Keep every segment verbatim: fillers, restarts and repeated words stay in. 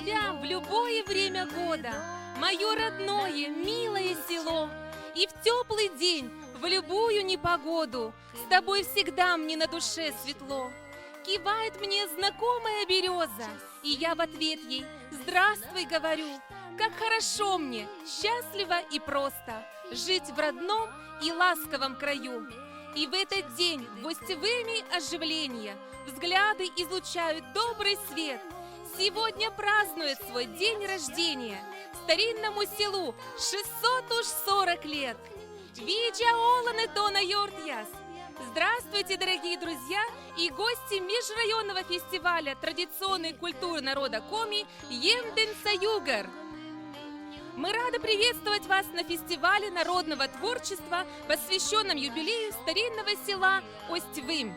тебя в любое время года, мое родное, милое село. И в теплый день, в любую непогоду, с тобой всегда мне на душе светло. Кивает мне знакомая береза, и я в ответ ей «Здравствуй», говорю. Как хорошо мне, счастливо и просто жить в родном и ласковом краю. И в этот день в Усть-Выме оживление, взгляды излучают добрый свет. Сегодня празднует свой день рождения старинному селу шестьсот уж сорок лет. Видза олан, Тона ёртъяс! Здравствуйте, дорогие друзья и гости межрайонного фестиваля традиционной культуры народа коми «Емдінса югӧр». Мы рады приветствовать вас на фестивале народного творчества, посвящённом юбилею старинного села Усть-Вым.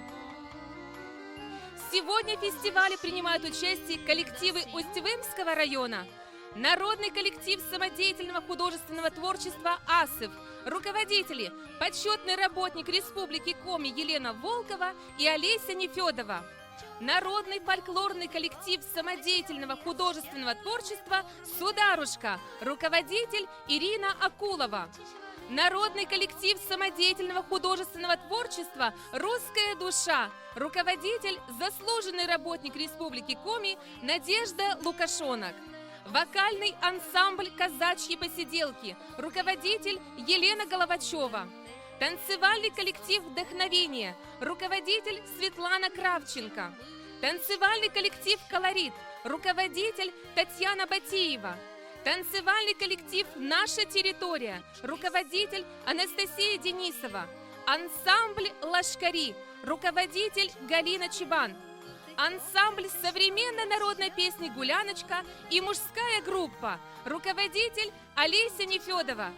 Сегодня в фестивале принимают участие коллективы Усть-Вымского района, народный коллектив самодеятельного художественного творчества «Асыв», руководители, почётный работник Республики Коми Елена Волкова и Олеся Нефёдова, народный фольклорный коллектив самодеятельного художественного творчества «Сударушка», руководитель Ирина Акулова, народный коллектив самодеятельного художественного творчества «Русская душа», руководитель, заслуженный работник Республики Коми Надежда Лукашонок, вокальный ансамбль «Казачьи посиделки», руководитель Елена Головачёва, танцевальный коллектив «Вдохновение», руководитель Светлана Кравченко, танцевальный коллектив «Колорит», руководитель Татьяна Батиева, танцевальный коллектив «Наша территория», руководитель Анастасия Денисова, ансамбль «Лашкари», руководитель Галина Чебан, ансамбль современной народной песни «Гуляночка» и мужская группа, руководитель Олеся Нефёдова.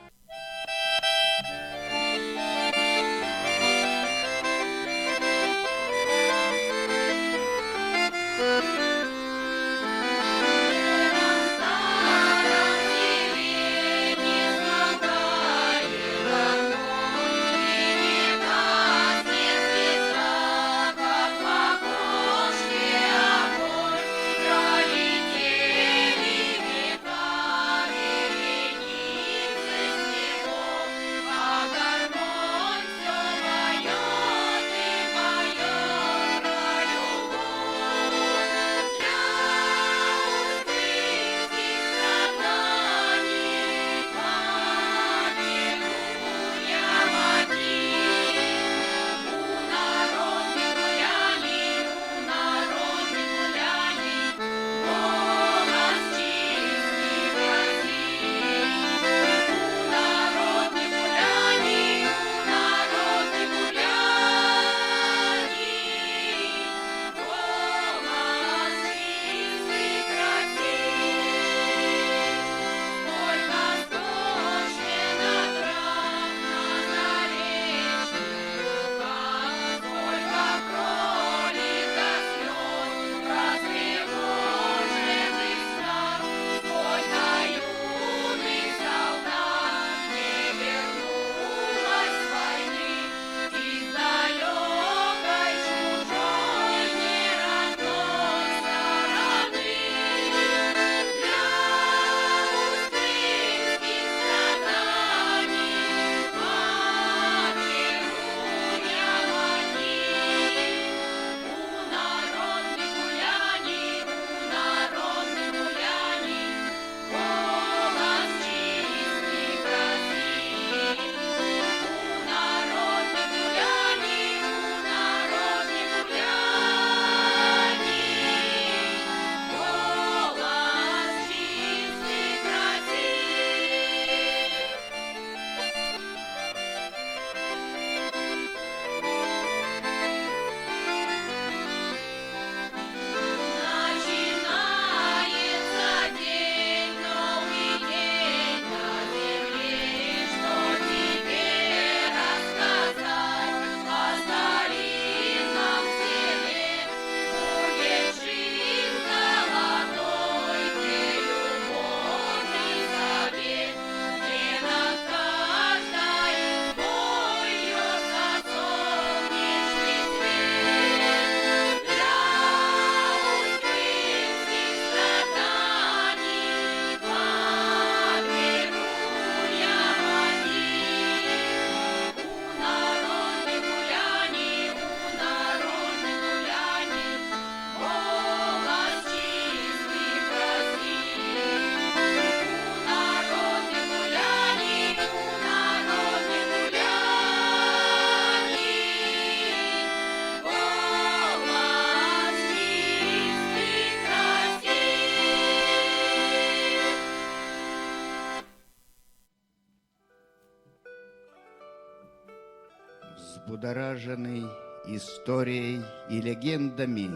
Взбудораженный историей и легендами,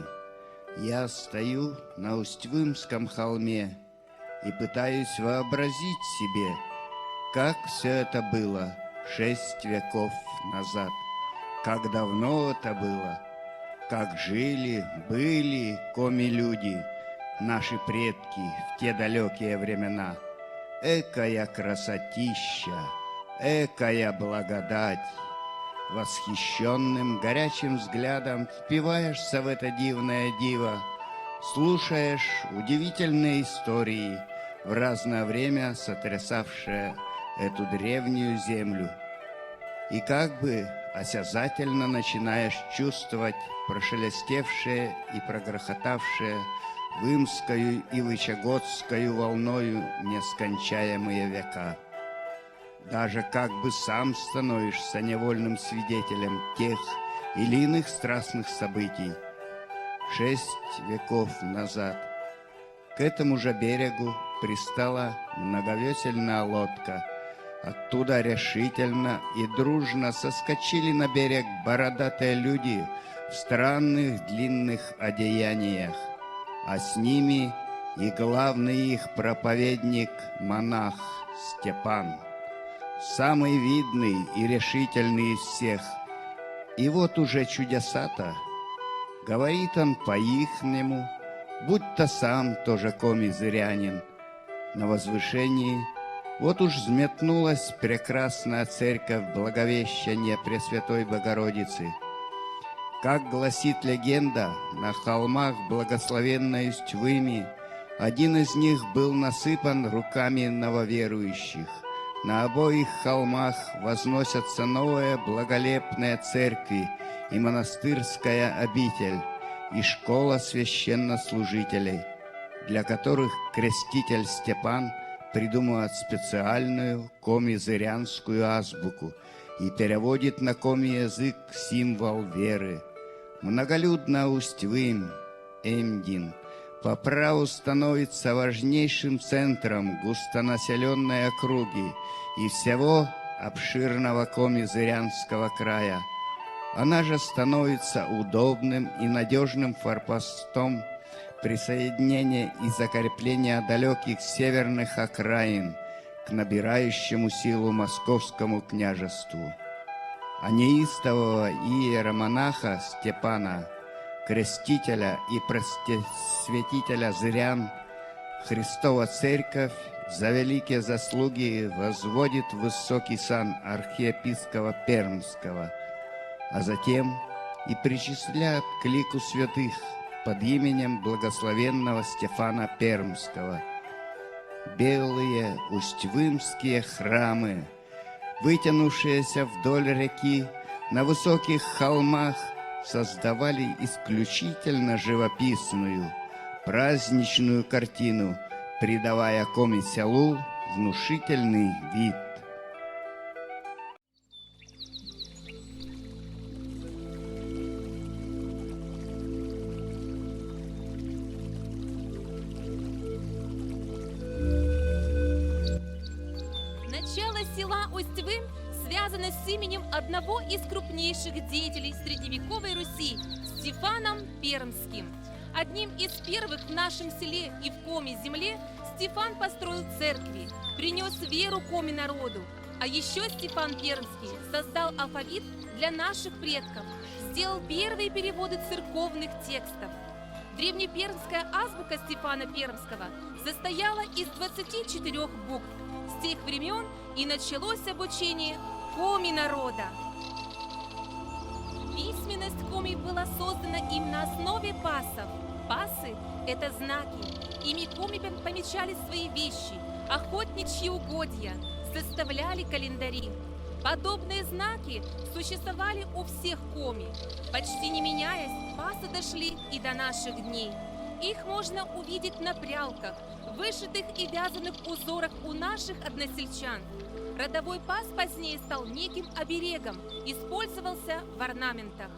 я стою на Усть-Вымском холме и пытаюсь вообразить себе, как все это было шесть веков назад, как давно это было, как жили, были коми-люди, наши предки в те далекие времена. Экая красотища, экая благодать! Восхищенным горячим взглядом впиваешься в это дивное диво, слушаешь удивительные истории, в разное время сотрясавшие эту древнюю землю. И как бы осязательно начинаешь чувствовать прошелестевшие и прогрохотавшие вымскою и вычегодскою волною нескончаемые века. Даже как бы сам становишься невольным свидетелем тех или иных страстных событий. Шесть веков назад к этому же берегу пристала многовесельная лодка. Оттуда решительно и дружно соскочили на берег бородатые люди в странных длинных одеяниях, а с ними и главный их проповедник, монах Степан, самый видный и решительный из всех. И вот уже чудеса-то. Говорит он по-ихнему, будто сам тоже коми-зырянин. На возвышении вот уж взметнулась прекрасная церковь Благовещения Пресвятой Богородицы. Как гласит легенда, на холмах благословенной Усть-Выми один из них был насыпан руками нововерующих. На обоих холмах возносятся новые благолепные церкви и монастырская обитель, и школа священнослужителей, для которых креститель Степан придумывает специальную коми-зырянскую азбуку и переводит на коми язык символ веры. Многолюдная Усть-Вымь, Эмдин, по праву становится важнейшим центром густонаселенной округи и всего обширного коми-зырянского края. Она же становится удобным и надежным форпостом присоединения и закрепления далеких северных окраин к набирающему силу московскому княжеству. А неистового иеромонаха Степана, крестителя и просветителя зырян, Христова Церковь за великие заслуги возводит в высокий сан архиепископа Пермского, а затем и причисляет к лику святых под именем благословенного Стефана Пермского. Белые усть-вымские храмы, вытянувшиеся вдоль реки на высоких холмах, создавали исключительно живописную, праздничную картину, придавая коми-селу внушительный вид. Начало села Усть-Вымь связано с именем одного из крупнейших деятелей средневековой Руси, Стефаном Пермским. Одним из первых в нашем селе и в Коми земле Стефан построил церкви, принес веру коми народу. А еще Стефан Пермский создал алфавит для наших предков, сделал первые переводы церковных текстов. Древнепермская азбука Стефана Пермского состояла из двадцати четырёх букв. С тех времен и началось обучение коми народа. Письменность коми была создана им на основе пасов. Пасы — это знаки. Ими коми пом- помечали свои вещи, охотничьи угодья, составляли календари. Подобные знаки существовали у всех коми. Почти не меняясь, пасы дошли и до наших дней. Их можно увидеть на прялках, вышитых и вязаных узорах у наших односельчан. Родовой пас позднее стал неким оберегом, использовался в орнаментах.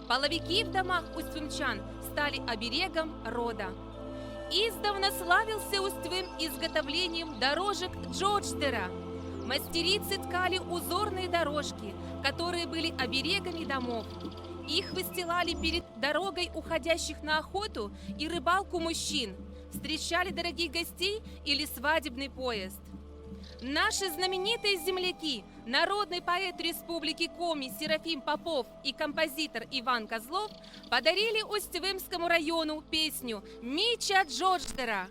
Половики в домах усть-вымчан стали оберегом рода. Издавна славился Усть-Вым изготовлением дорожек Джодждера. Мастерицы ткали узорные дорожки, которые были оберегами домов. Их выстилали перед дорогой уходящих на охоту и рыбалку мужчин, встречали дорогих гостей или свадебный поезд. Наши знаменитые земляки, народный поэт Республики Коми Серафим Попов и композитор Иван Козлов, подарили Усть-Вымскому району песню «Мича Джодждера».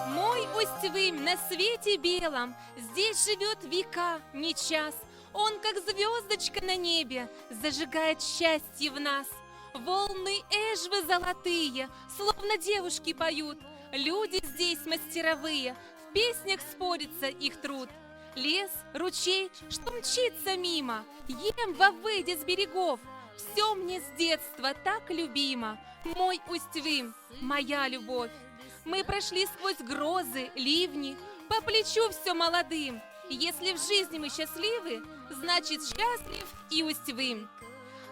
Мой Усть-Вым на свете белом, здесь живет века, не час. Он, как звездочка на небе, зажигает счастье в нас. Волны Эжвы золотые, словно девушки поют. Люди здесь мастеровые, в песнях спорится их труд. Лес, ручей, что мчится мимо, Емва выйдя с берегов. Все мне с детства так любимо, мой Усть-Вым, моя любовь. Мы прошли сквозь грозы, ливни, по плечу все молодым. Если в жизни мы счастливы, значит, счастлив и Усть-Вым.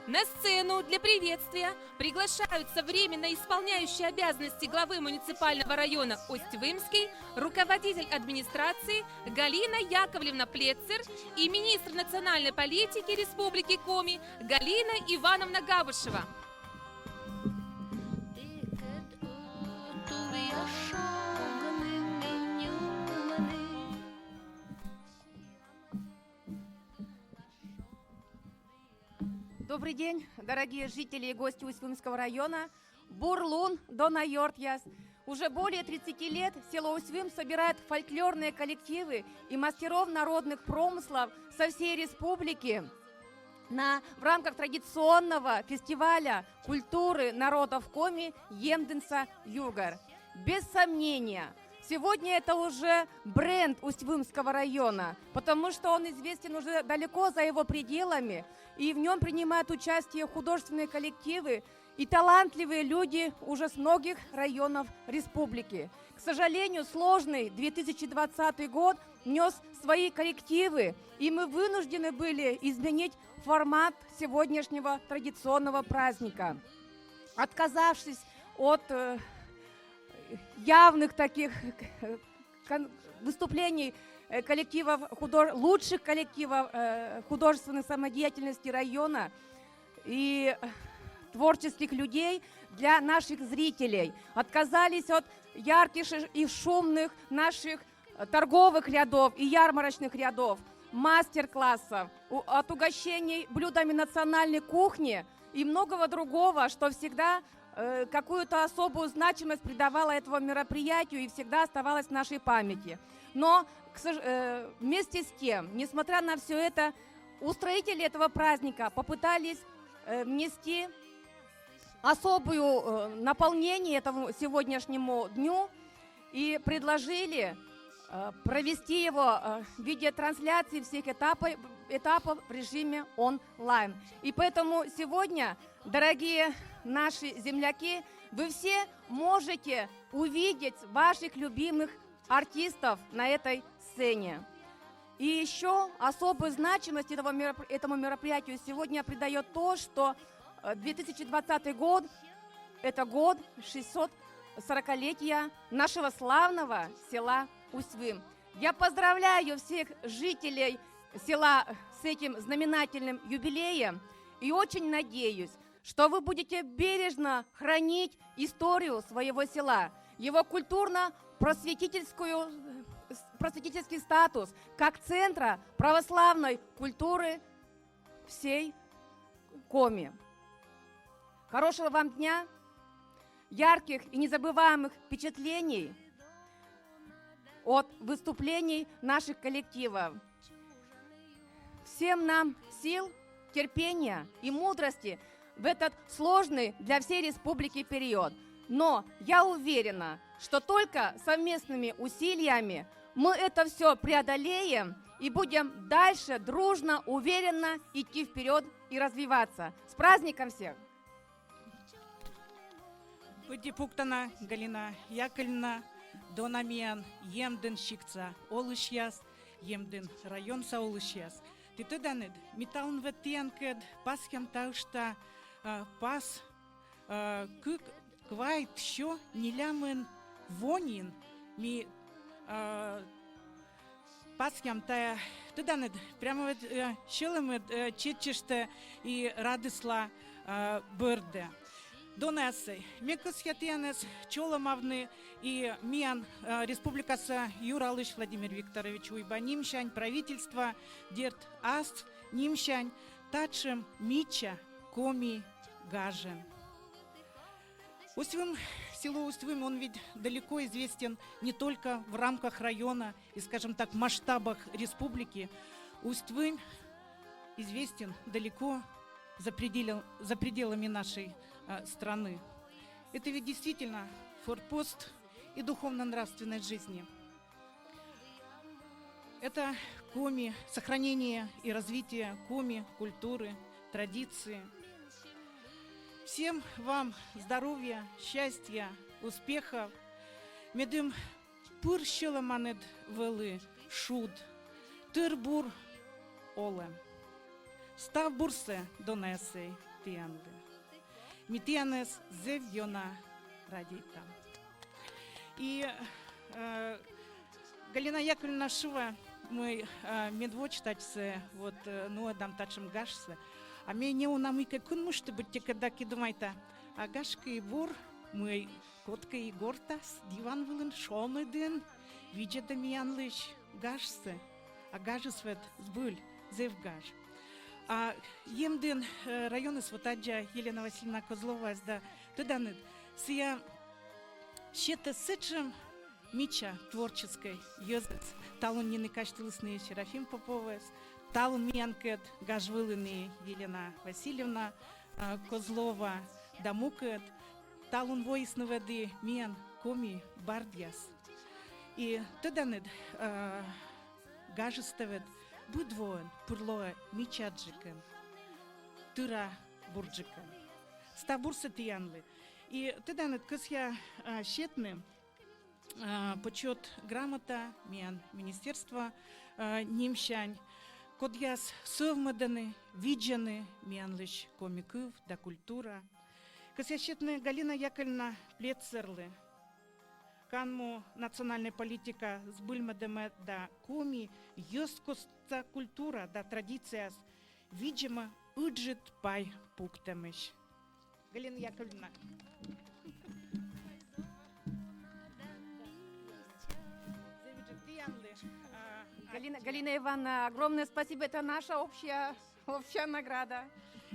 На сцену для приветствия приглашаются временно исполняющий обязанности главы муниципального района Усть-Вымский, руководитель администрации Галина Яковлевна Плетцер и министр национальной политики Республики Коми Галина Ивановна Габушева. Добрый день, дорогие жители и гости Усть-Вымского района. Бур лун, дона ёртъяс. Уже более тридцати лет село Усть-Вым собирает фольклорные коллективы и мастеров народных промыслов со всей республики на, в рамках традиционного фестиваля культуры народов Коми «Емдынса югар». Без сомнения, сегодня это уже бренд Усть-Вымского района, потому что он известен уже далеко за его пределами, и в нем принимают участие художественные коллективы и талантливые люди уже с многих районов республики. К сожалению, сложный две тысячи двадцатый год нёс свои коррективы, и мы вынуждены были изменить формат сегодняшнего традиционного праздника. Отказавшись от, э, явных таких, э, кон-, выступлений, э, коллективов, худо-, лучших коллективов, э, художественной самодеятельности района и, э, творческих людей для наших зрителей. Отказались от ярких и шумных наших, э, торговых рядов и ярмарочных рядов, мастер-классов, у-, от угощений блюдами национальной кухни и многого другого, что всегда, э, какую-то особую значимость придавало этому мероприятию и всегда оставалось в нашей памяти. Но, к сож-, э, вместе с тем, несмотря на всё это, устроители этого праздника попытались, э, внести особую, э, наполнение этому сегодняшнему дню и предложили, э, провести его, э, в виде трансляции всех этапов, этапов в режиме онлайн. И поэтому сегодня, дорогие наши земляки, вы все можете увидеть ваших любимых артистов на этой сцене. И ещё особую значимость этого мероп-, этому мероприятию сегодня придаёт то, что, э, две тысячи двадцатый год — это год шестьсот сорокалетия нашего славного села Усть-Вым. Я поздравляю всех жителей села с этим знаменательным юбилеем и очень надеюсь, что вы будете бережно хранить историю своего села, его культурно-просветительскую, э, с-, просветительский статус как центра православной культуры всей Коми. Хорошего вам дня, ярких и незабываемых впечатлений от выступлений наших коллективов. Всем нам сил, терпения и мудрости в этот сложный для всей республики период. Но я уверена, что только совместными усилиями мы это всё преодолеем и будем дальше дружно, уверенно идти вперёд и развиваться. С праздником всех! Пыдди пуктана, Галина Яковлевна, дона миян Емдын сиктса олысьяс, Емдын районса олысьяс. Ті тӧданныд, ми талун вед тіянкӧд пасъям та ышта, а, пас, а, кык, квайт сё нелямын во нин ми, а, пасъям тайӧ, тӧданныд, прямо вед, э, сьӧлӧмыд, э, чеччыштӧ и радысла, э, бӧрдӧ. Дона эсӧй, ме кӧсъя тіянӧс чолӧмавны и миян, э, республикаса юралысь Владимир Викторович Уйба нимсянь, правительство, дерт, ас нимсянь татшӧм мича коми гажӧн. Усть-Вым, село Усть-Вым, он ведь далеко известен не только в рамках района и, скажем так, масштабах республики. Усть-Вым известен далеко за пределы, за пределами нашей, э, страны. Это ведь действительно форпост и духовно-нравственной жизни. Это коми, сохранение и развитие коми культуры, традиции. Всем вам здоровья, счастья, успехов. Медым пыр сьӧлӧманыд вӧлі шуд, тыр бур олӧм. Став бурсӧ, дона эсӧй, тіянлы. Ми тіянӧс зэв ёна радейтам. И, э, Галина Яковлевна шуӧ, мый, э, медводз тадзсӧ, вот, э, нуӧдам татшӧм гажсӧ. А ме неуна мыйкӧ кынмышті быттьӧкӧ да кӧ думайта, а гашкӧ и бур, мый кодкӧ и гортас диван вылын шоныдын видзӧдӧ миянлысь гажсӧ, а гажыс вед збыль зэв гаж. А Емдін, э, районыс вот аддза Елена Васильевна Козловаӧс да, тӧданныд, сія сетӧ сэтшӧм мича творческӧй йӧзӧс. Талун нин и казьтылісны Серафим Поповӧс, талун миянкӧд гаж вылын и Елена Васильевна, э, Козлова да мукӧд. Талун воисны ӧд и миян коми бардъяс. И тӧданныд, э, гажыс тӧвӧд быд воӧн пыр лоӧ мичаджыкӧн, тыра бурджыкӧн. Став бурсӧ тіянлы. И тӧданныд, кӧсъя, а, сетны, а, почёт грамота миян министерство, а, нимсянь, кодъяс сӧвмӧдӧны, видзӧны миянлысь коми кыв да культура. Кӧсъя сетны Галина Яковлевна Плетцерлы, канму национальнӧй политика збыльмӧдӧмӧ да коми йӧзкостса культура да традицияс видзӧмӧ ыджыд пай пуктӧмысь. Галина Яковлевна. Галина, Галина Ивановна, огромное спасибо. Это наша общая, общая награда.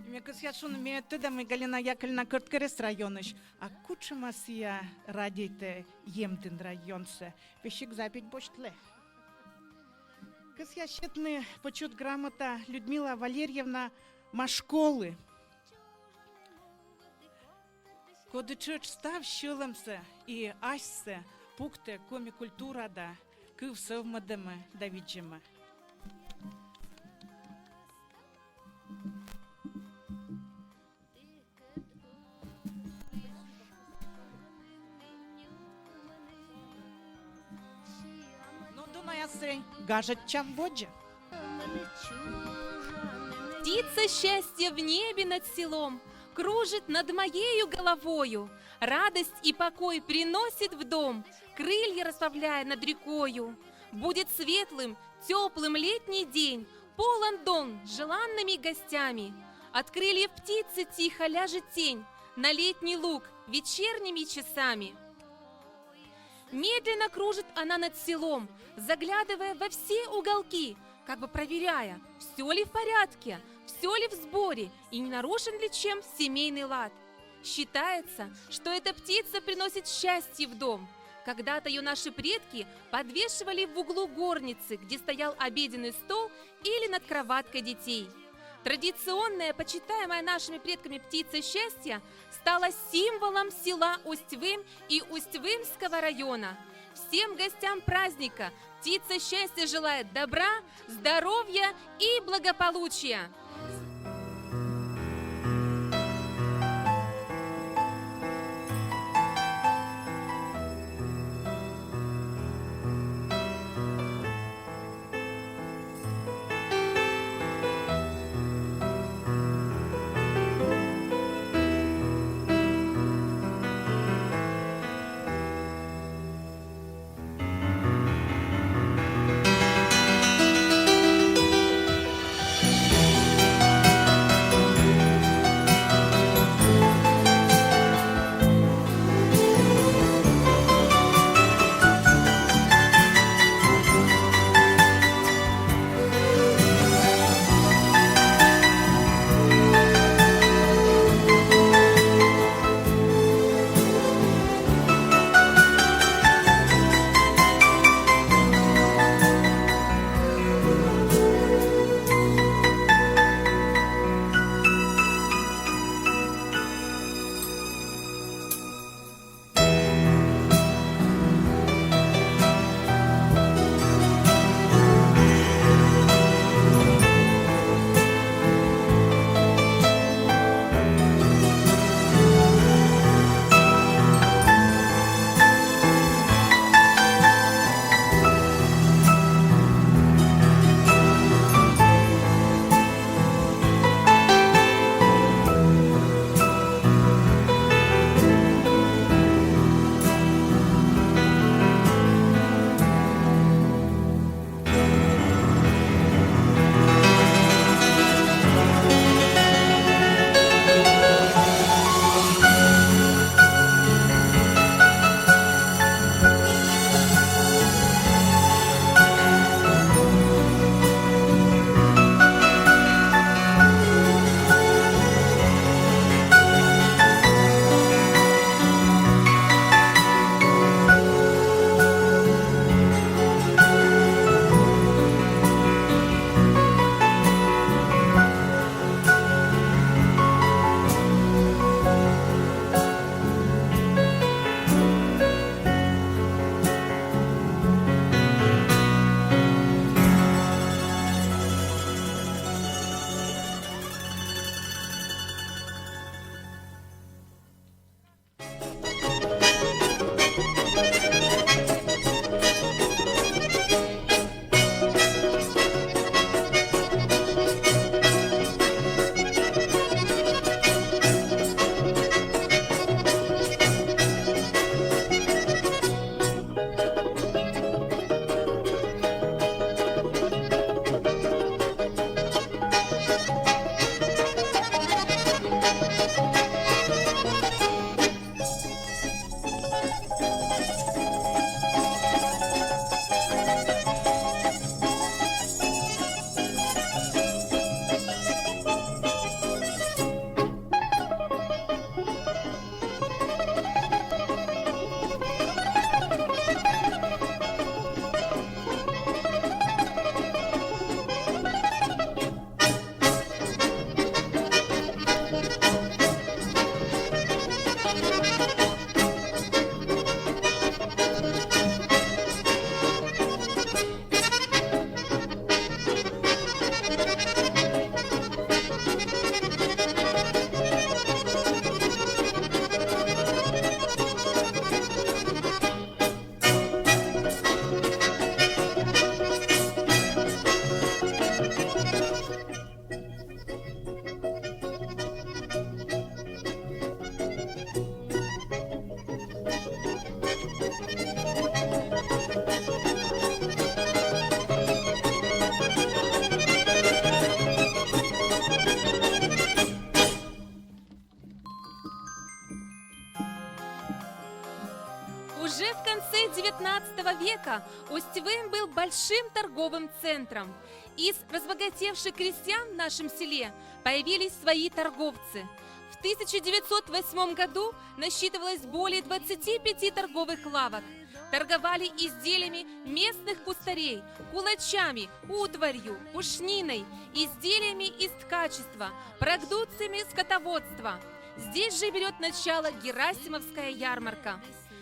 Ме кӧсъя шуны, ме тӧда, мый Галина Яковлевна Кӧрткерӧс районысь, а кутшӧма сія радейтӧ Емдін районсӧ. Весиг забить босьтлӧ. Кӧсъя сетны почёт грамота Людмила Валерьевна Машколы, коді тшӧтш став сьӧлӧмсӧ и асьсӧ пуктӧ коми культура да кыв сӧвмӧдӧмӧ да видзӧмӧ. Но, донаясӧй, гажӧдчам водзӧ. Птица счастья в небе над селом кружит над моею головою, радость и покой приносит в дом, крылья расправляя над рекою. Будет светлым, теплым летний день, полон дом желанными гостями. От крыльев птицы тихо ляжет тень на летний луг вечерними часами. Медленно кружит она над селом, заглядывая во все уголки, как бы проверяя, все ли в порядке, все ли в сборе и не нарушен ли чем семейный лад. Считается, что эта птица приносит счастье в дом. Когда-то ее наши предки подвешивали в углу горницы, где стоял обеденный стол, или над кроваткой детей. Традиционная, почитаемая нашими предками птица счастья стала символом села Усть-Вым и Усть-Вымского района. Всем гостям праздника птица счастья желает добра, здоровья и благополучия. Уже в конце девятнадцатого века Усть-Вым был большим торговым центром. Из разбогатевших крестьян в нашем селе появились свои торговцы. В тысяча девятьсот восьмом году насчитывалось более двадцати пяти торговых лавок. Торговали изделиями местных кустарей, кулачами, утварью, пушниной, изделиями из ткачества, продукциями скотоводства. Здесь же берёт начало Герасимовская ярмарка.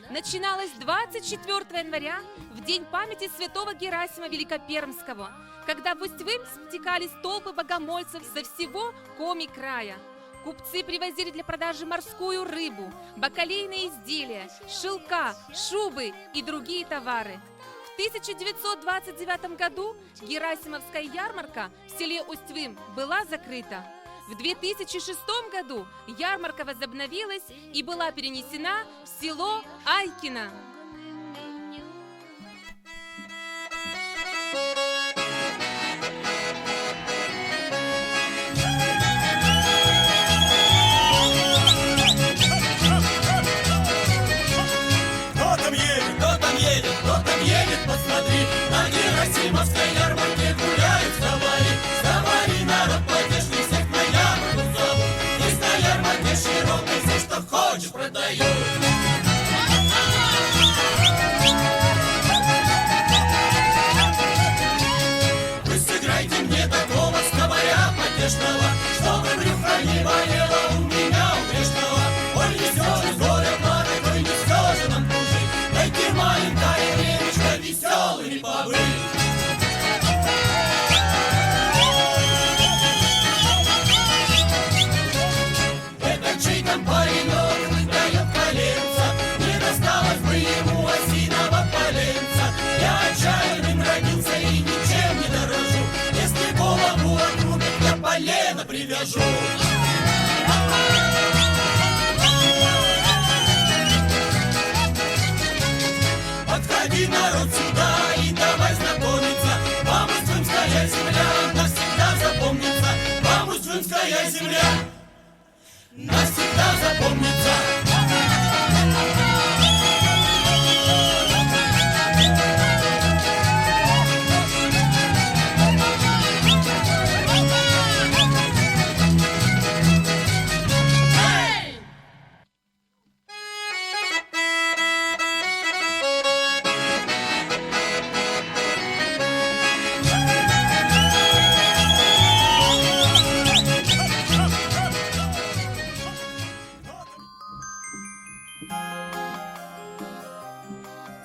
Начиналась двадцать четвёртого января, в день памяти святого Герасима Великопермского, когда в Усть-Вым стекались толпы богомольцев со всего Коми края. Купцы привозили для продажи морскую рыбу, бакалейные изделия, шелка, шубы и другие товары. В тысяча девятьсот двадцать девятом году Герасимовская ярмарка в селе Усть-Вым была закрыта. В две тысячи шестом году ярмарка возобновилась и была перенесена в село Айкино. Кто там едет, кто там едет, кто там едет, посмотри, на Герасимовской ярмарке гуляют савари. Савари народ потешный, всех на ярмарку зовут. Здесь на ярмарке широкой все, что хочешь, продают. Вы сыграйте мне такого саваря потешного, чтобы брюхо не болело у меня, у грешного. Ой, не все же горе плакать, ой, не все же нам кружить. Дайте маленькое времечко веселыми побыть. Этот чей там паренек выдаёт коленца, не досталось бы ему осиного поленца. Я отчаянным родился и ничем не дорожу. Если голову отрубят, я полено привяжу. Подходи, народ, сюда и давай знакомиться. Вам Усть-Вымская земля навсегда запомнится. Вам Усть-Вымская земля навсегда запомнится.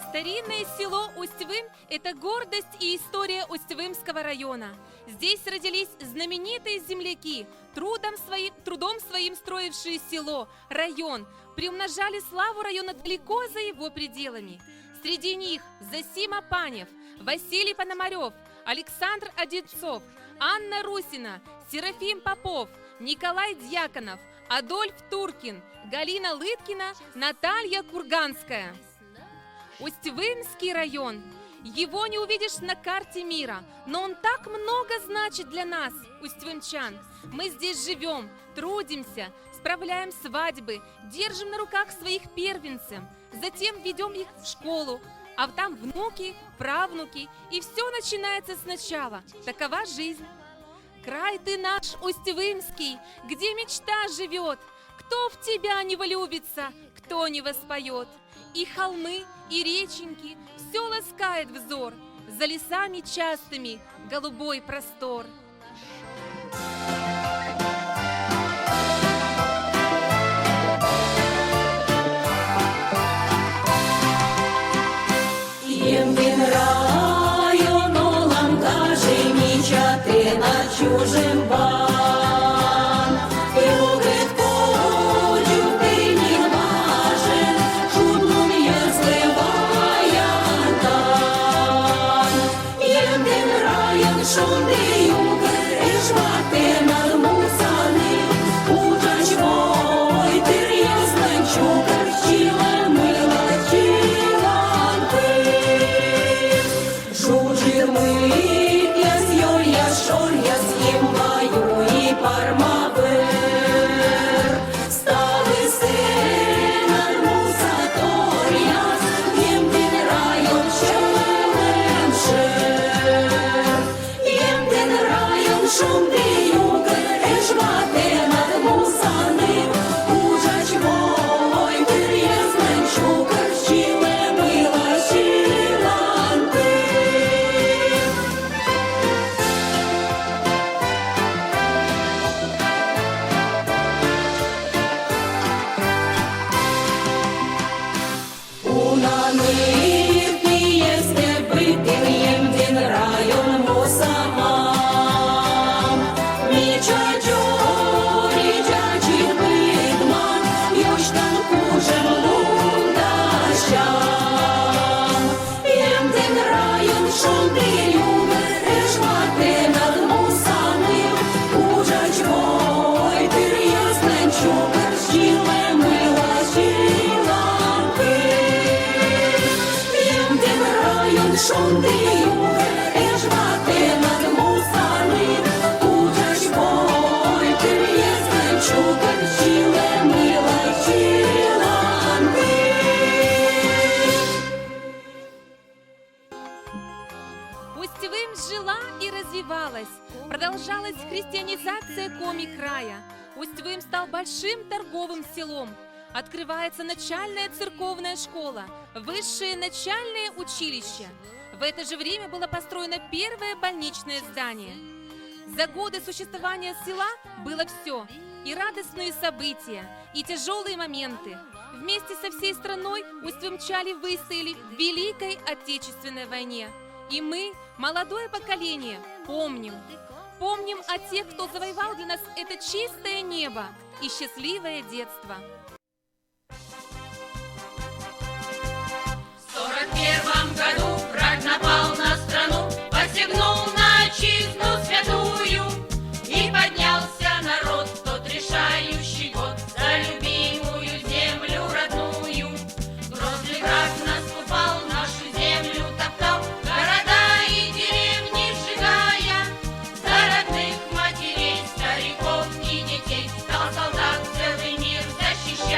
Старинное село Усть-Вым — это гордость и история Усть-Вымского района. Здесь родились знаменитые земляки, трудом своим, трудом своим строившие село, район, приумножали славу района далеко за его пределами. Среди них Зосима Панев, Василий Пономарёв, Александр Одинцов, Анна Русина, Серафим Попов, Николай Дьяконов, Адольф Туркин, Галина Лыткина, Наталья Курганская. Усть-Вымский район. Его не увидишь на карте мира, но он так много значит для нас, усть-вымчан. Мы здесь живём, трудимся, справляем свадьбы, держим на руках своих первенцев, затем ведём их в школу, а там внуки, правнуки, и всё начинается сначала. Такова жизнь. Край ты наш, Усть-Вымский, где мечта живёт. Кто в тебя не влюбится, кто не воспоёт? И холмы, и реченьки, всё ласкает взор. За лесами частыми голубой простор. Эн район олам гажем, ичӧтэн ачужем бан. Югыд кодь югтӧ нин важӧн, шудлун йӧзлы ваян тан. Эн район шонді югыд, Эжва тэнад мусаны, уджач войтыр йӧзлӧн чукӧр, чилӧмыла чилан пыр. Джуджыд мыйкъяс, ёръяс, шоръяс, Емба ю Мый пиестэ быттьӧ Эмден район мусамам. Мича дзоли дзаджыд быдман, ёсьтан кужым лун дасям. Эмден район шонді югыр Эжва тэнад мусамын, уджач войтыръяслӧн чукӧртчылӧ мыла сьыланкыв. Эмден район шонді югыр Эжва тэнад мусамын, уджач войтыръяслӧн чукӧртчылӧ мыла сьыланкыв. Усть-Вым жила и развивалась. Продолжалась христианизация Коми края. Усть-Вым стал большим торговым селом. Открывается начальная церковная школа, высшее начальное училище. В это же время было построено первое больничное здание. За годы существования села было все: и радостные события, и тяжелые моменты. Вместе со всей страной Усть-Вымчане выстояли в Великой Отечественной войне. И мы, молодое поколение, помним. Помним о тех, кто завоевал для нас это чистое небо и счастливое детство. В сорок первом году враг напал на страну, посягнул на отчизну святую, и поднялся народ в тот решающий год за любимую землю родную. Грозный враг наступал, нашу землю топтал, города и деревни сжигая. За родных матерей, стариков и детей стал солдат целый мир защищать.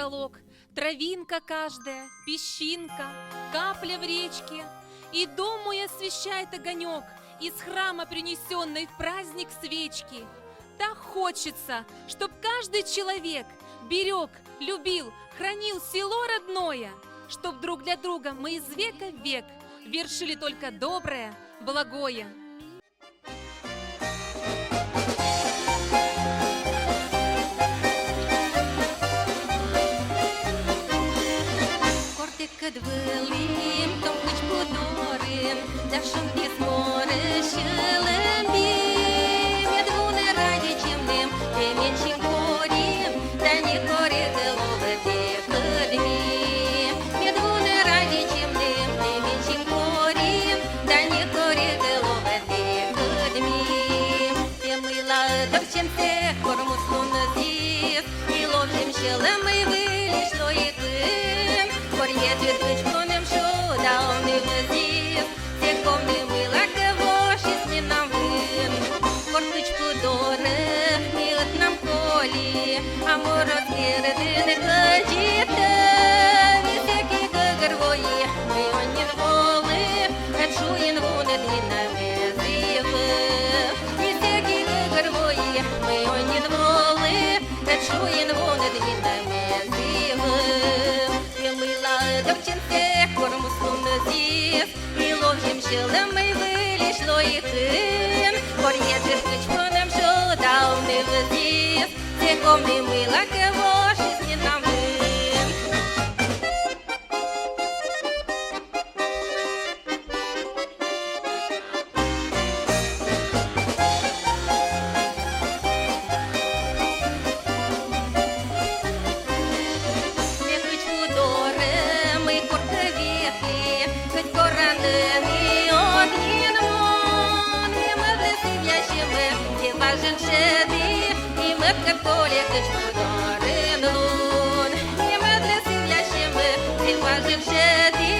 Лог, травинка каждая, песчинка, капля в речке. И дом мой освещает огонек из храма, принесенной в праздник свечки. Так хочется, чтоб каждый человек берег, любил, хранил село родное, чтоб друг для друга мы из века в век вершили только доброе, благое. Кортекыд вылим том кыч пудорын, да шундіс моры сьылым би. Мед вуны радейтчим ным, пеменсим корим, да не кори головы пекыд ми. Мед вуны радейтчим ным, пеменсим корим, да не кори головы пекыд ми. Те мыйла дорчим те кормус лунзіс, и ловзим сьӧлӧм мый выльысь лои кын. Кор етыр кыч пӧным шуда овны вӧзйис, те ковны мыйлакӧ вошйис менам вын. Кор кыч пудорӧ ми ӧтнам коли, а морӧс кердын кӧдзыдтӧ, ми сэки гӧгӧрвои, мый он нин волы, ӧд шуин вунӧд нинӧм эз и вӧв. Ми сэки гӧгӧрвои, мый он нин волы, ӧд шуин вунӧд нинӧм эз и вӧв. Те мыйла дорчим те кормус лунзіс, и ловзим сьӧлӧм мый выльысь лои кын. Кор етыр кыч пӧным шуда овны вӧзйис, те ковны мыйлакӧ вошйис менам вын. Ме кыч пудорӧ мый кортӧ ветлі, кӧть коран ӧні ог нин вун. И мӧдлы сывъясьӧмӧ те важӧн шеді, и мӧдкӧд колі кыч пудорын лун. И мӧдлы сывъясьӧмӧ те важӧн шеді,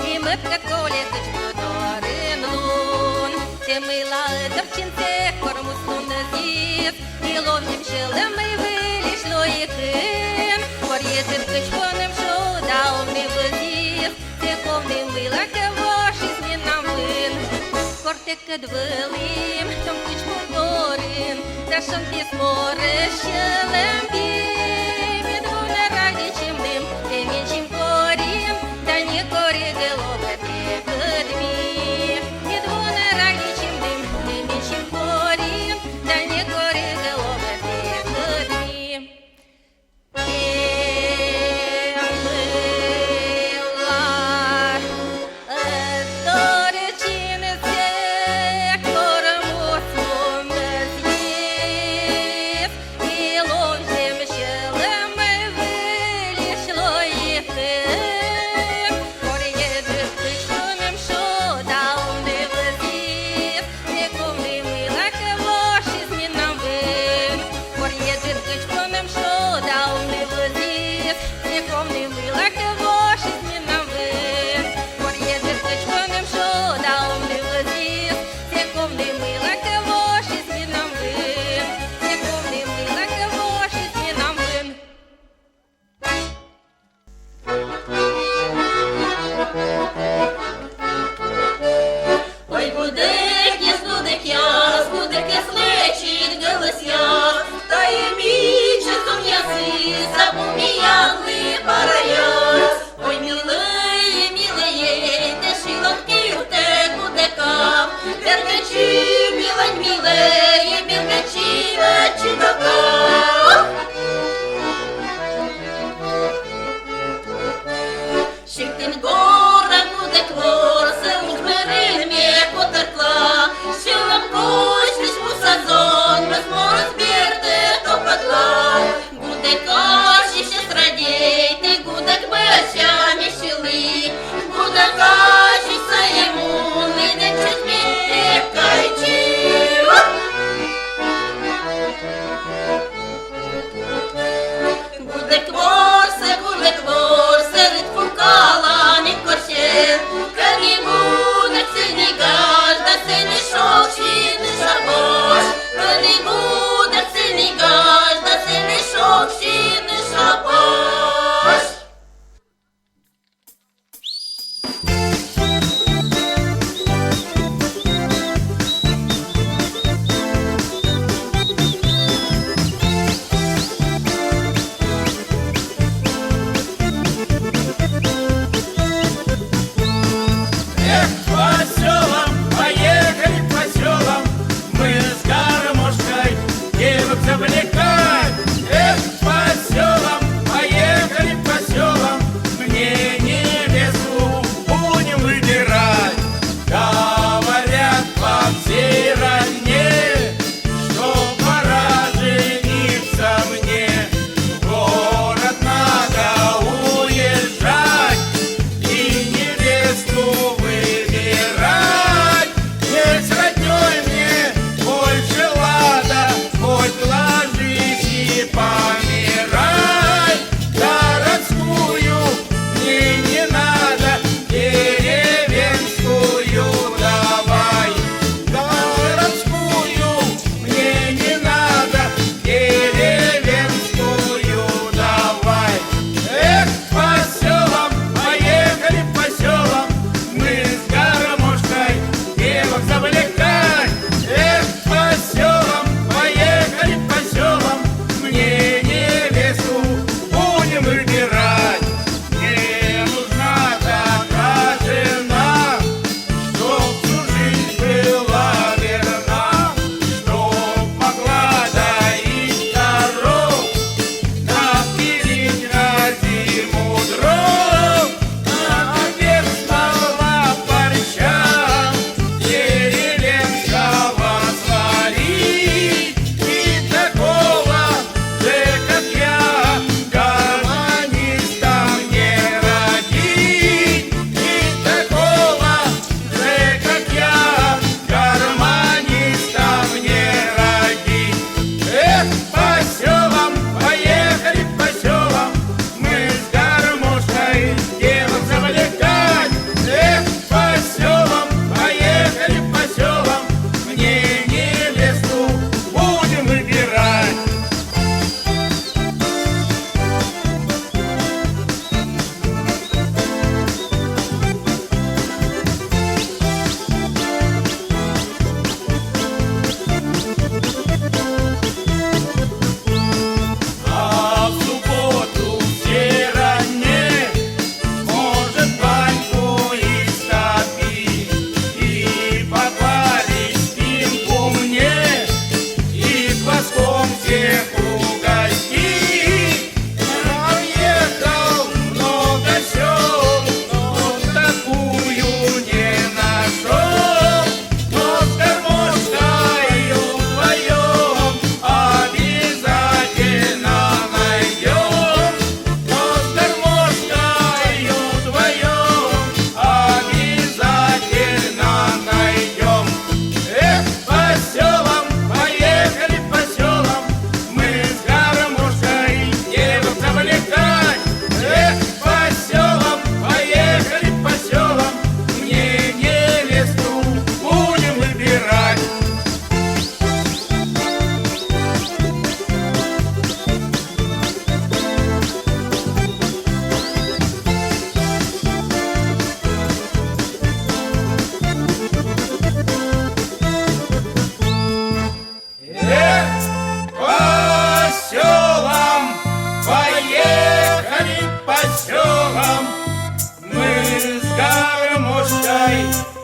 и мӧдкӧд колі кыч пудорын лун. Те мыйла дорчим те кормус лунзіс, и ловзим сьӧлӧм мый выльысь лои кын. Кор етыр кыч пӧным шуда овны вӧзйис, те ковны мыйлакӧ вошйис менам вын. Кортекыд вылим том кыч пудорын, да шундіс морӧ сьылім би. Мед вуны радейтчим ным, пеменсим корим, да не кори головӧ пекыд ми. Мед вуны радейтчим ным, пеменсим корим, да не кори головӧ пекыд ми.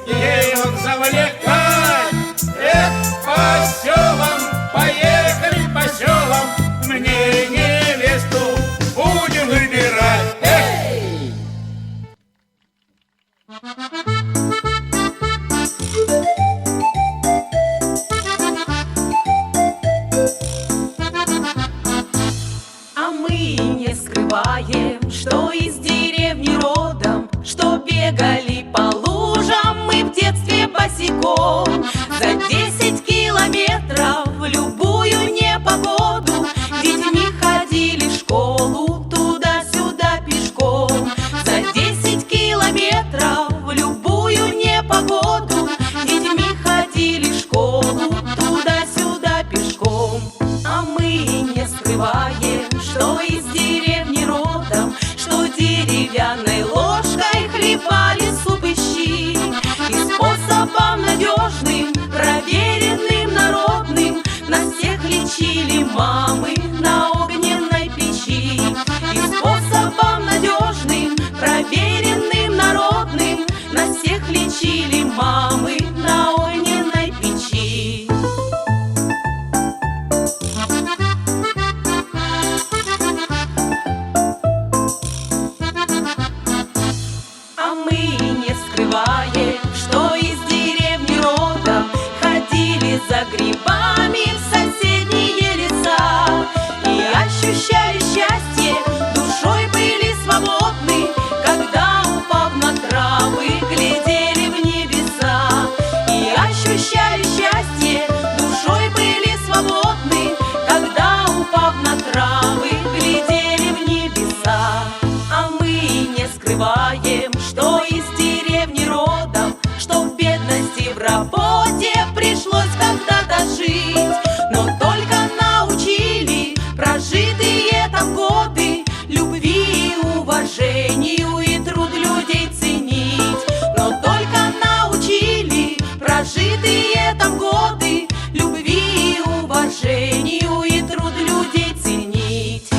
Девок завлекать. Эх, по сёлам, поехали по сёлам, мне невесту будем выбирать. Эй! А мы не скрываем, что из деревни родом, что бегали по лужам мы в детстве босиком. За десять километров в любую непогоду детьми ходили в школу туда-сюда пешком. За десять километров в любую непогоду детьми ходили в школу туда-сюда пешком. А мы не скрываем, что из деревни родом, что деревянной ложкой хлебали суп и щи. И способом надежным, проверенным, народным нас всех лечили мамы на огненной печи. И способом надежным, проверенным, народным нас всех лечили мамы на огненной печи. А мы не скрываем, что из деревни родом, ходили за грибами в соседние леса и ощущали счастье, душой были свободны, когда, упав на травы, глядели в небеса. И ощущали счастье, душой были свободны, когда, упав на травы, глядели в небеса. А мы не скрываем, что из деревни родом, что в бедности, в работе пришлось когда-то жить. Но только научили прожитые там годы любви и уважению и труд людей ценить. Но только научили прожитые там годы любви и уважению и труд людей ценить.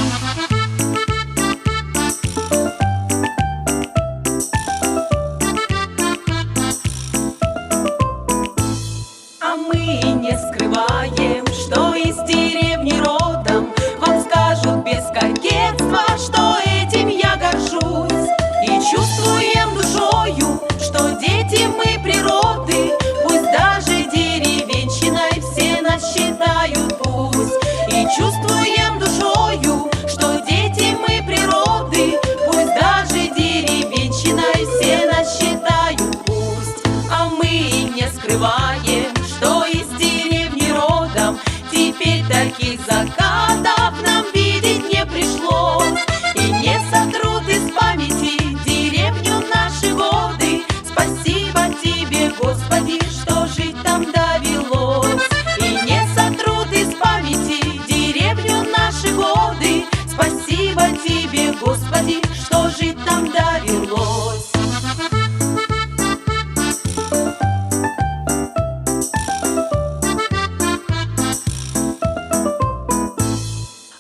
А мы не скрываем, что из деревни родом, вам скажут без кокетства, что этим я горжусь. И чувствуем душою, что дети мы природы, пусть даже деревенщиной все нас считают, пусть. И чувствуем душою, что дети мы природы, пусть даже деревенщиной все нас считают, пусть. А мы не скрываем, что из деревни родом, теперь таких закатов нам видеть не пришлось. И не сотрут из памяти деревню наши годы. Спасибо тебе, Господи, что жить там довелось. И не сотрут из памяти деревню наши годы. Спасибо тебе, Господи, что жить там довелось.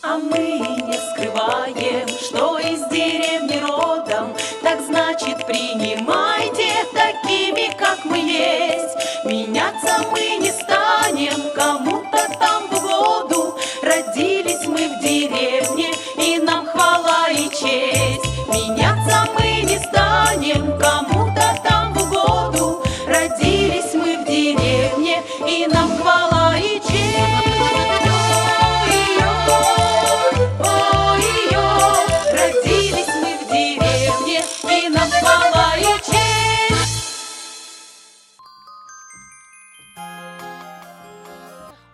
А мы не скрываем, что из деревни родом, так значит, принимайте такими, как мы есть. Меняться мы не станем, кому-то там в угоду. Родились мы в деревне, и нам хвала и честь. Меняться мы не станем, кому-то там в угоду. Родились мы в деревне, и нам хвала и честь. Ой-ё, ой-ё, родились мы в деревне, и нам хвала и честь.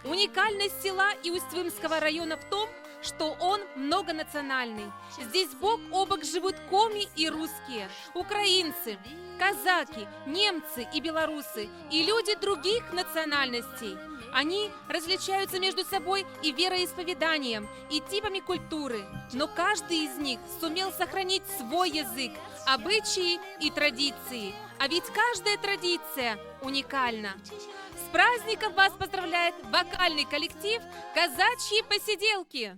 Уникальность села и Усть-Вымского района в том, что он многонациональный. Здесь бок о бок живут коми и русские, украинцы, казаки, немцы и белорусы, и люди других национальностей. Они различаются между собой и вероисповеданием, и типами культуры, но каждый из них сумел сохранить свой язык, обычаи и традиции. А ведь каждая традиция уникальна. С праздником вас поздравляет вокальный коллектив «Казачьи посиделки».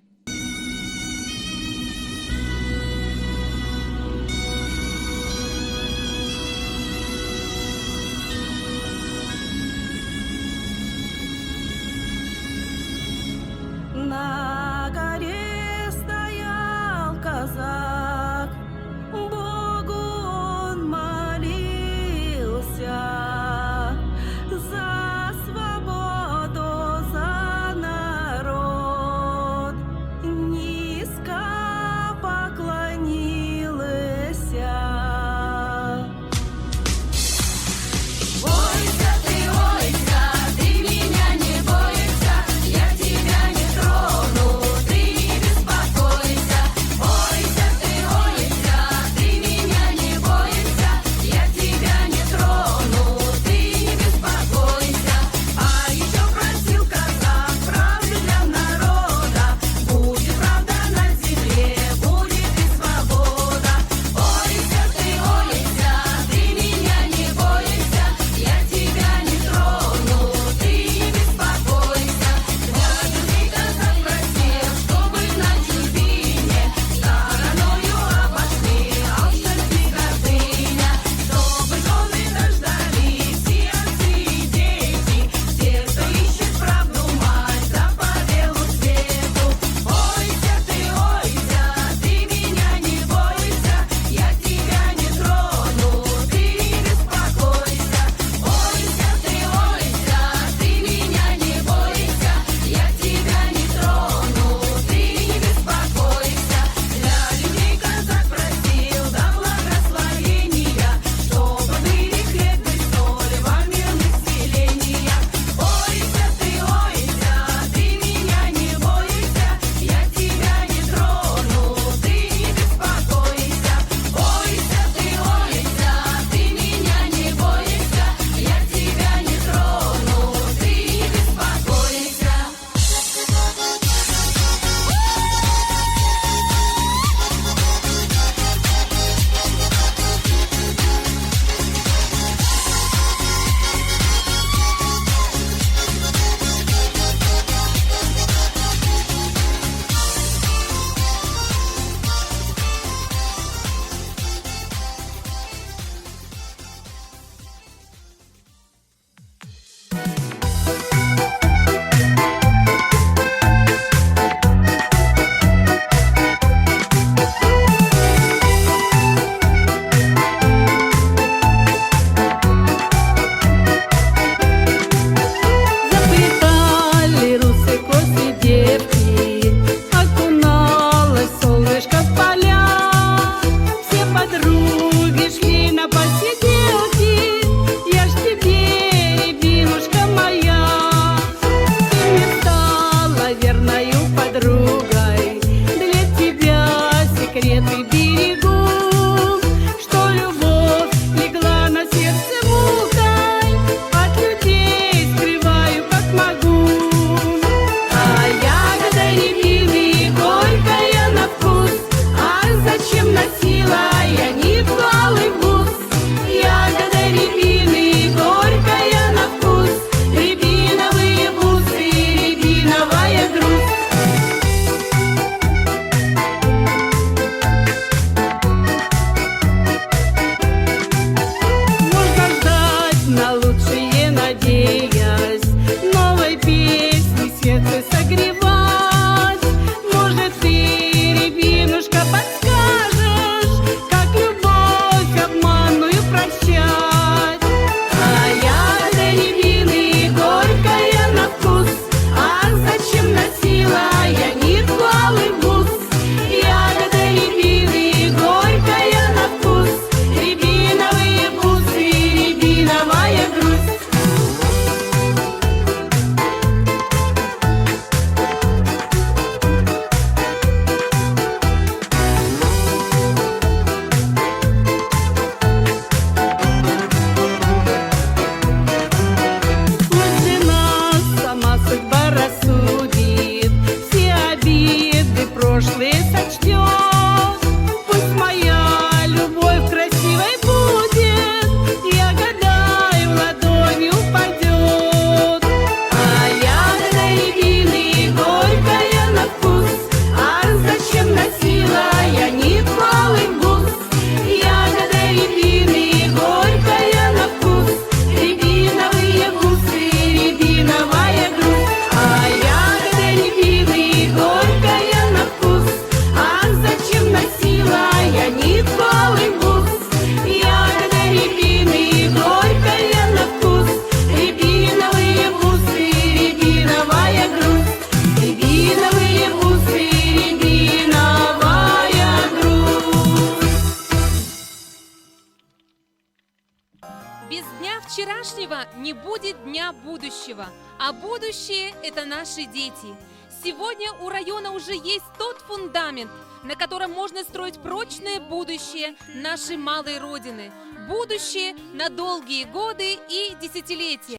Без дня вчерашнего не будет дня будущего, а будущее — это наши дети. Сегодня у района уже есть тот фундамент, на котором можно строить прочное будущее нашей малой Родины. Будущее на долгие годы и десятилетия.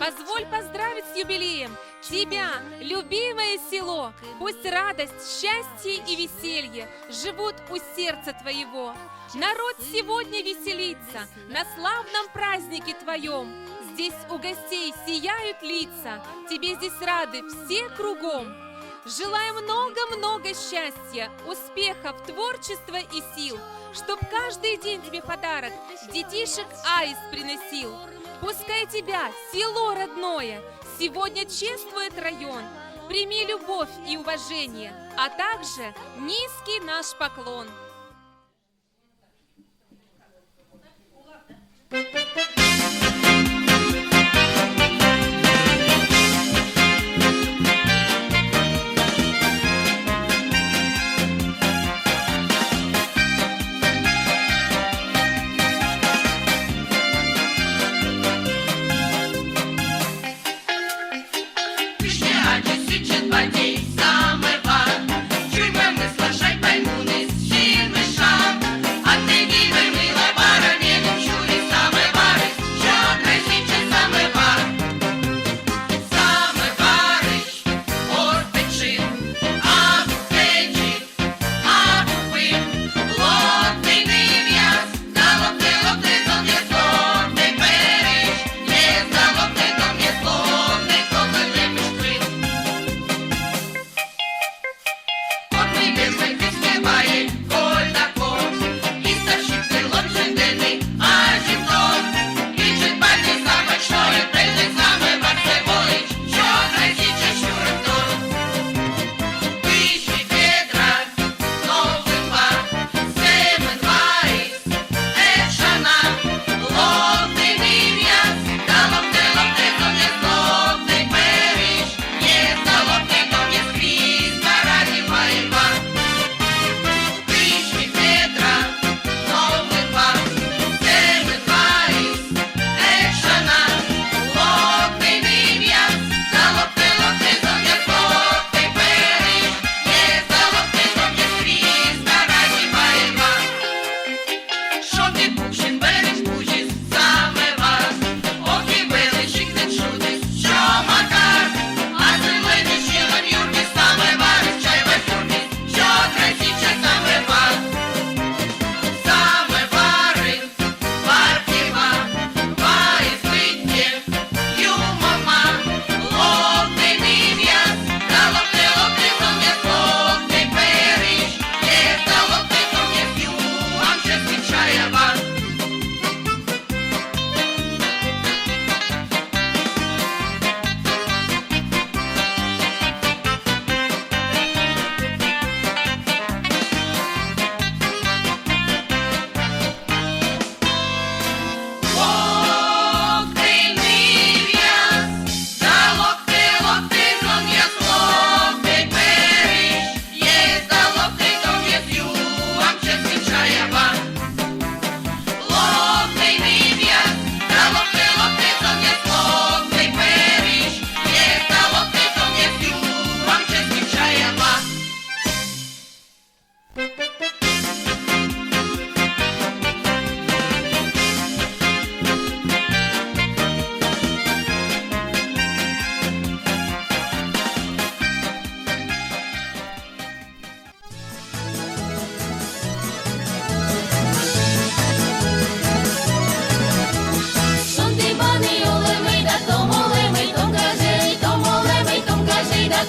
Позволь поздравить с юбилеем тебя, любимое село! Пусть радость, счастье и веселье живут у сердца твоего. Народ сегодня веселится на славном празднике твоем. Здесь у гостей сияют лица, тебе здесь рады все кругом. Желаю много-много счастья, успехов, творчества и сил, чтоб каждый день тебе подарок детишек аист приносил. Пускай тебя село родное сегодня чествует район. Прими любовь и уважение, а также низкий наш поклон.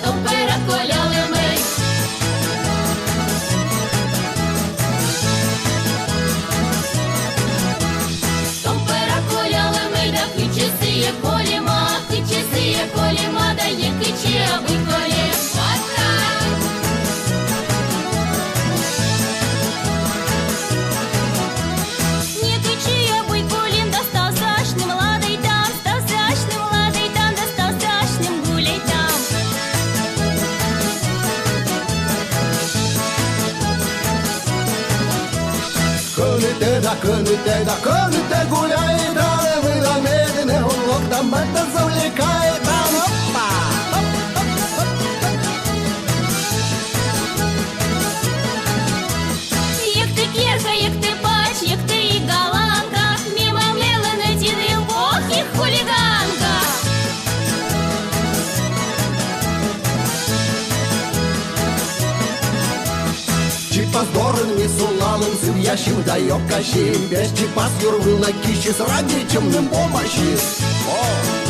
Том пӧра колялӧмӧй. Том пӧра колялӧмӧй, да кытчӧ сійӧ кольӧма, кытчӧ сійӧ кольӧма, да некытчӧ абу кольӧм. Некытчӧ абу кольӧм, да ставсӧ асьным ладӧйтам, ставсӧ асьным ладӧйтам, да ставсӧ асьным гуляйтам. Кӧні тэ да, кӧні тэ да, кӧні тэ гуляйтан, мыйла ме дінӧ он лок да мӧд да завлекайтан. Опа! Оп, оп, оп, оп. Эг тэ керка, эг тэ пач, эг тэ и голландка, ме мамлӧн ӧтиды, ох и хулиганка. Чипас дорын ми сулалім, зывъясим да ёкасим. Пес чипас юр вылӧ киссис, ради чӧвным помасис. О!